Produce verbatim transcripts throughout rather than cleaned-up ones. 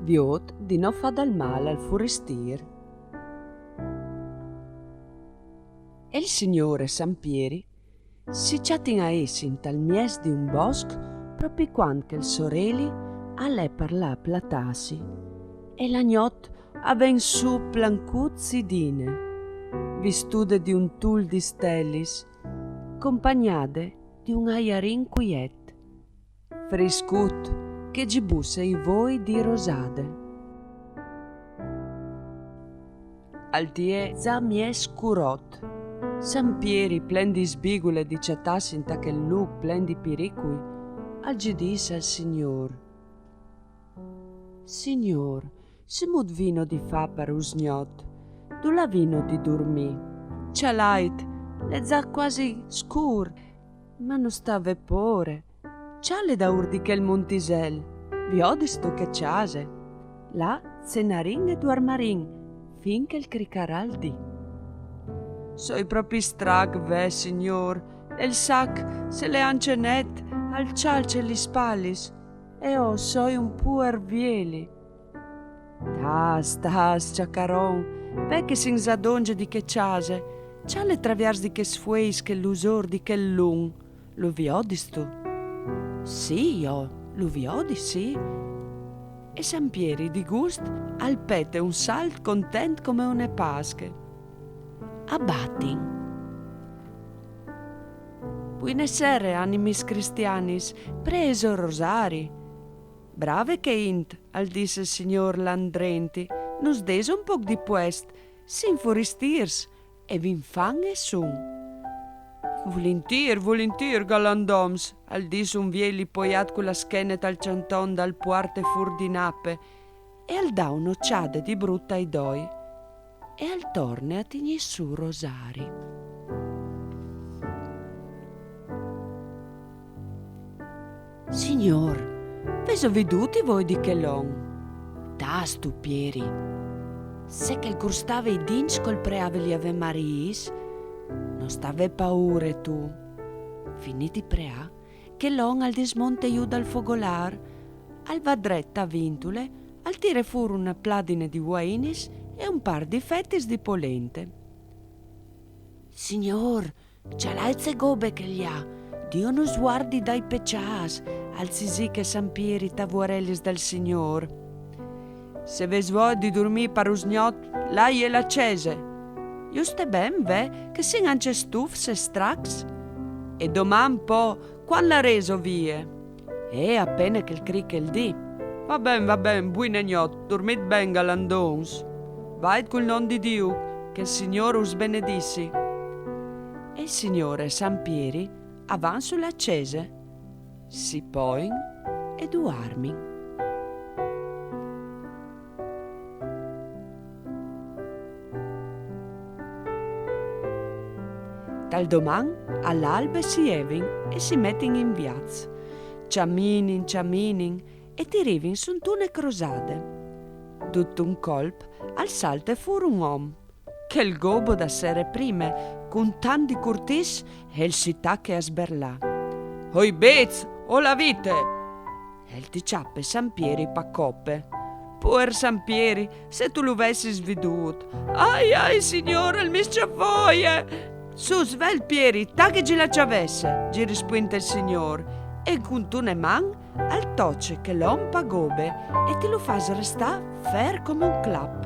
viôt di no fâ dal mâl al furistîr. E il Signôr e San Pieri si cjatin a jessi intal mieç di un bosc propi cuant che il soreli al è par lâ a platâsi e la gnot a ven sù plancut zidine, vistude di un tûl di stelis, compagnade di un aiarin cuiet, friscut che gi busse i voi di rosade. Al dì è za mieç scurot. San Pieri, plen di sbigule di cjatâsi inta chel lûc plen di piricui, al gi dîs al Signôr: Signôr, cemût vino di fâ par usgnot? Dulà vino di durmî? Cjalait, l'è za cuasi scûr, ma no sta vê pôre. Cjale daûr di chel muntisel, viodistu che cjase? Là cenarìn e duarmarìn, fin che al cricarà il dì. Soi propi strac, ve, Signôr, e il sac, se l'è ancje net, al cjalce lis spalis, e jo soi un puar vieli. Tâs, tâs, cjacaron, ve che sin za dongje di chê cjase, cjale traviers di chês fueis chel lusôr di chel lum, lu viodistu? Sì, jo, lu viodi, sì. E San Pieri di gust al pete un salt content come une Pasche. A batin. Buine sere, animis cristianis, preêso il rosari. Brave che int, al dîs il Signôr là indrenti, nus dêso un pôc di puest, sin furistîrs e vin fam e sun. Vulintîr, vulintîr, galandoms, al dîs un vieli poiât cu la schene tal cjanton dal puarte fûr di nape, e al dà une ocjade di brut ai doi e al torne a tignî sù rosari. Signôr, vêso vidût i voi di chel om? Tâstu, Pieri. Se che al crustave i dincj col preâ li Ave Mariis, no sta vê paure tu. Finît di preâ, chel om al dismonte jù dal fogolâr, al va dret a vintule, al tire fûr une pladine di vuainis e un pâr di fetis di polente. Signôr, cjalait ce gobe che al à, Diu nus vuardi dai pecjâts, al cisiche San Pieri ta vuarelis dal Signôr. Se vês voie di durmî par usgnot, là e je la cjese. Juste ben, ve, che sin ancje stufs e stracs. E doman po, cuant larêso vie? Eh, a pene che al criche il dì. Va ben, va ben, buine gnot, durmît ben, galandons. Vait cul non di Diu, che il Signôr us benedissi. E il Signôr e San Pieri a van su la cjese, si poin e duarmin. Tal doman, a l'albe si jevin e si metin in viaç. Cjaminin, cjaminin e ti rivin suntune crosade. Dut un colp al salte fûr un om, chel gobo da sere prime, cun tant di curtìs, e al si tache a sberlâ. Oi bêçs, o la vite! E al ti cjape San Pieri pa cope. Puar San Pieri, se tu lu vessis vidût! Ai, ai, Signôr, al mi scjafoie! Sù, svelt, Pieri, tachegi la cjavesse, gi rispuinte il Signôr, e cuntune man al toce chel om pa gobe e ti lu fâs restâ fer come un clap.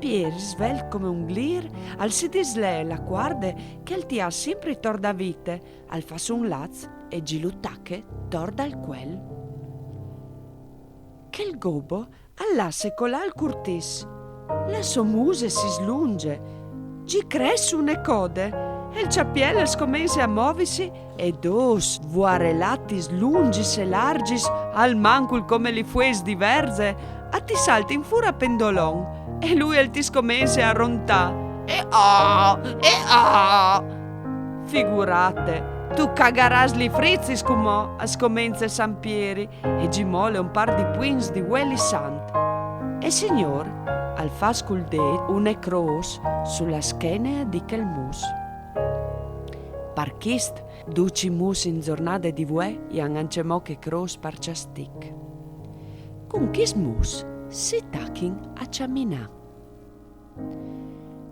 Pieri, svelt come un glîr, al si dislee la cuarde che al tià simpri tor da vite, al fâs un laç e gi lu tache tor dal cuel. Chel gobo al lasse colâ il curtìs. La sô muse si slunze, gi crès une code, e il cjapiel al scomence a movisi e dôs vuarelatis lungjis e largjis, almancul come li fueis di verze, a ti saltin fûr a pendolon, e lui al ti scomence a rontâ: E oh, e oh! Figurate, tu cagarâs li fricis cumò, al scomence San Pieri, e gi mole un pâr di puins di vueli sant. E il Signôr al fâs cul dêt une crôs su la schene di chel mus. Par chist, ducj i mus in zornade di vuê i àn ancjemò chê crôs par cjastic. cun chist mus si tachin a ciaminâ.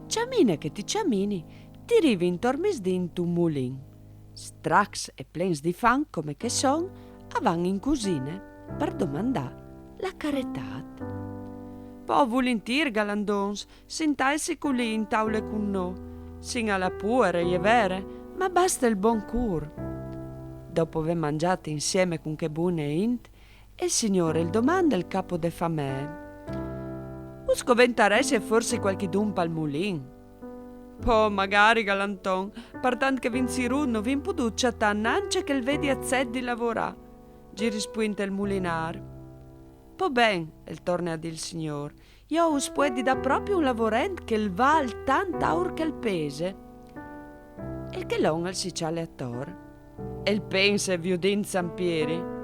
Ciamine che ti ciamini, ti rivin tor misdì intun mulin. Stracs e plens di fam come che son, a van in cusine par domandâ la caretât. Po vulintîr, galandons, sintaitsi culì in taule cun nô. Sin a la puere, e je vere, ma baste il bon cûr. Dopo vê mangjât insieme cun chê buine int, il Signôr al domande al capo de famee: Us coventaressial forsit cualchidun pal mulin? Po, magari, galanton, par tant che vin cirût no vin podût cjatâ nancje chel vedi azet di lavorâ, i rispuint il mulinâr. Po ben, al torne a dî il Signôr, jo us puedi dâ propit un lavorent che al vâl tant aur che al pese. E chel om al si cjale ator. E al pense, viodint San Pieri: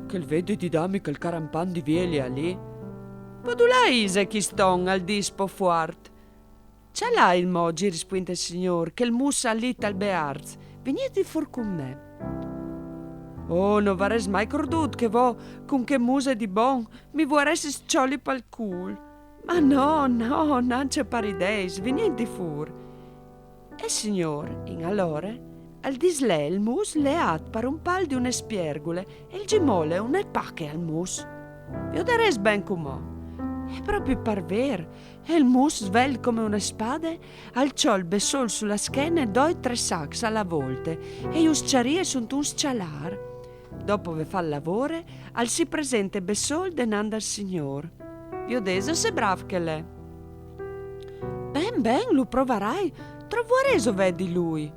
Chel vedi di dâmi chel carampan di vielje li? Po dulà ise chist om? Al dîs po fuart. Cjalait mo, i rispuint il Signôr, che il mus al è tal bearç, vignît di fûr cun me. Oh, no varès mai crodût che vô, cun chê muse di bon, mi vuaressis cjoli pal cûl. Ma no, no, nancje par ideis, vignît di fûr. E il Signôr, in alore, al dislee il mus leât par un pâl di une spiergule e al gji mole une pache al mus. Viodarês ben cumò. E propit par vêr, e il mus, svelt come une spade, al cjol bessôl su la schene doi trê sacs a la volte e us cjarie suntun scjalâr. Dopo vê fat la vore, al si presente bessôl denant dal Signôr. Viodêso ce brâf che al è. Ben, ben, lu provarai, trop vuarêso vê di lui?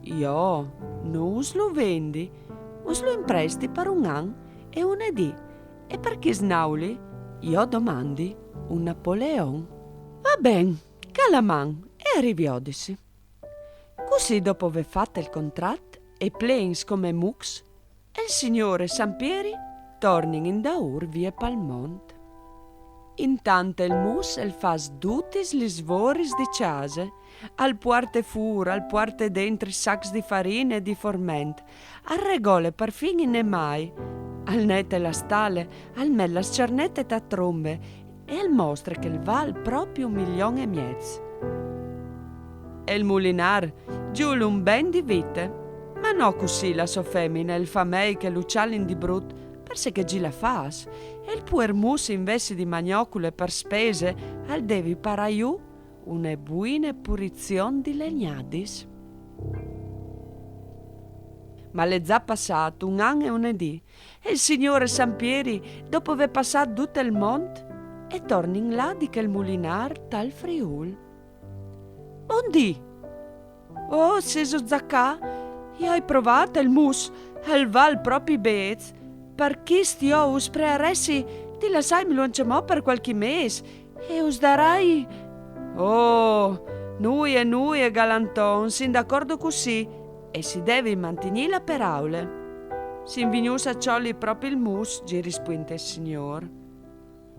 Jo no us lu vendi, us lu impresti par un an e une dì, e par chist nauli jo domandi un Napoleon. Va ben, che a la man, e a riviodisi. Cussì, dopo vê fat il contrat e plens come mucs, il Signôr e San Pieri tornin indaûr vie pal mont. Intant il mus al fâs dutis lis voris di cjase, al puarte fûr, al puarte dentri sacs di farine e di forment, al regole parfin i nemâi, al nete la stale, al met la scjarnete ta trombe e al mostre che al vâl propit un milion e mieç. E il mulinâr i jûl un ben di vite, ma no cussì la sô femine e il famei che lu cjalin di brut, parcè che i la fâs, e il puer mus invezit di magnocule par spese al devi parâ jù une buine purizion di legnadis. Ma al è za passât un an e une dì, e il Signôr e San Pieri, dopo vê passât dut il mont, e tornin là di chel mulinâr tal Friûl. Bundì! Oh, sêso za ca? Jo o ai provât il mus, al vâl propit bêçs. Par chist jo us prearessi di lassâimilu ancjemò par cualchi mês, e us darai... Oh, nuie, nuie, galanton, sin d'acordo cussì, e si devi mantignî la peraule. Sin vignûts a cjoli propit il mus, i rispuint il Signôr.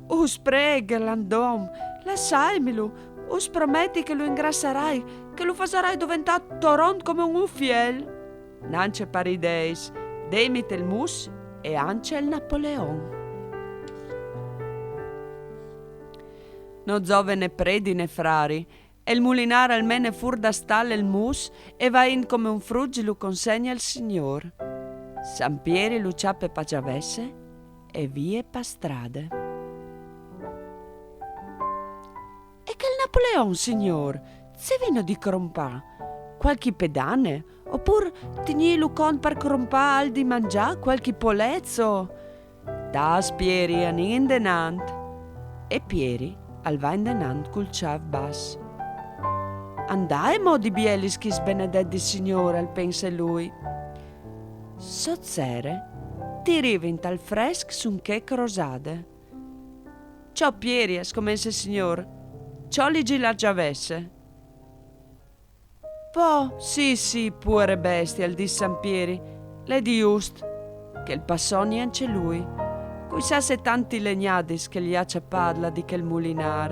Us prei, galandom, lassâimilu, us prometi che lu ingrassarai, che lu fasarai doventâ toront come un ufiel. Nancje par ideis, dêmi il mus e ancje il Napoleon. No zove né predi né frari, e il mulinâr al mene fûr da stale il mus e, vaint come un fruç, lu consegne al Signôr. San Pieri lu cjape pa gjavesse e vie pa strade. E chel Napoleon, Signôr, ce vino di crompâ? Cualchi pedane? Opûr tignîlu cont par crompâ alc di mangjâ, cualchi poleço? Tâs, Pieri, anìn indenant. E Pieri al va indenant cul cjâf bas. Andaie mo di bielis chist benedet dal Signôr, al pense lui. Sot sere ti rivin tal fresc sun chê crosade. Ciò, Pieri, al scomence il Signôr, cjoligi la gjavesse. Po, sì, sì, puere bestie, al dîs San Pieri, al è di just, che al passoni ancje lui. Cui sa se tantis legnadis che al à cjapât là di chel mulinâr.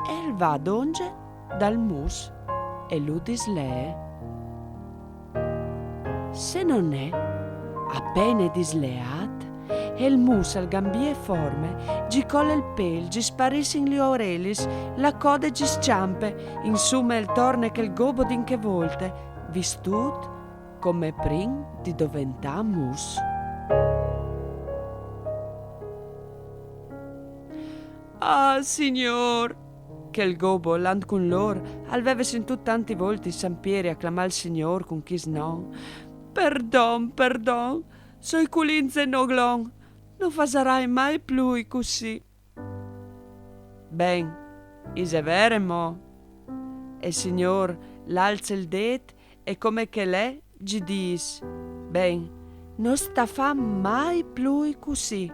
E al va dongje dal mus e lu dislee. Se no nol è, a pene disleât, E il mus al gambie forme, gi cole il pel, gi sparissin li orelis, la code gi s-ciampe, insume el torne chel gobo d'in chê volte, vistût come prin di doventâ mus. Ah, Signôr! Chel gobo, lant cun lôr, al veve sintût tanti voltis San Pieri a clamâ il Signôr cun chist non. Perdon, perdon, soi culin zenoglon, no fasarai mai plui cussì. Ben, ise vere mo? E il Signôr l'alze il dêt e come che lè gi dîs: Ben, no sta fâ mai plui cussì.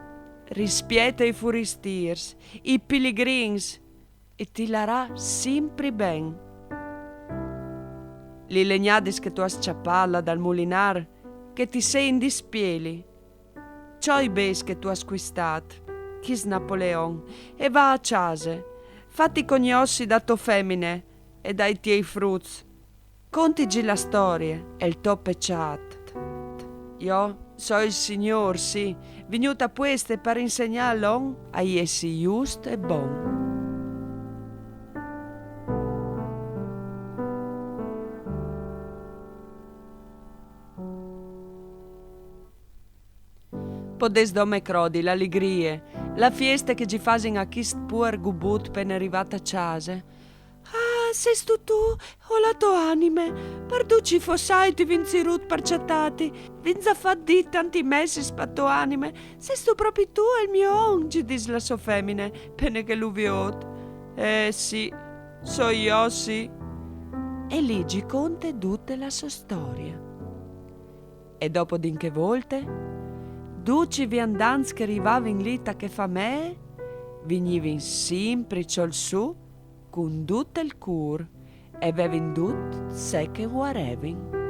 Rispiete i furistîrs, i piligrins, e ti larà simpri ben. Li legnadis che tu âs cjapât là dal mulinâr, che ti sein dispieli. Ciò i bêçs che tu âs cuistât, chist Napoleon, e va a cjase, fati cognossi da tô femine e dai tiei fruts. Contigi la storie e il to pecjât. Jo soi il Signôr, sì, vignût a pueste par insegnâ a l'om a jessi just e bon. Podês dome crodi la ligrie, la fieste che gi fasin a chist puar gubut pene rivât a cjase. Ah, sêstu tu, o la tô anime? Par ducj i fossâi ti vin cirût par cjatâti, vin za fat dî tantis messis pa tô anime. Sêstu propit tu, il gno om? Gi dîs la sô femine, pene che lu viôt. Eh sì, soi jo, sì. E li gi conte dute la sô storie. E dopo d'in chê volte, ducj i viandants che rivavin li ta chê famee, vignivin simpri cjol sù cun dut il cûr e vevin dut ce che vuarevin.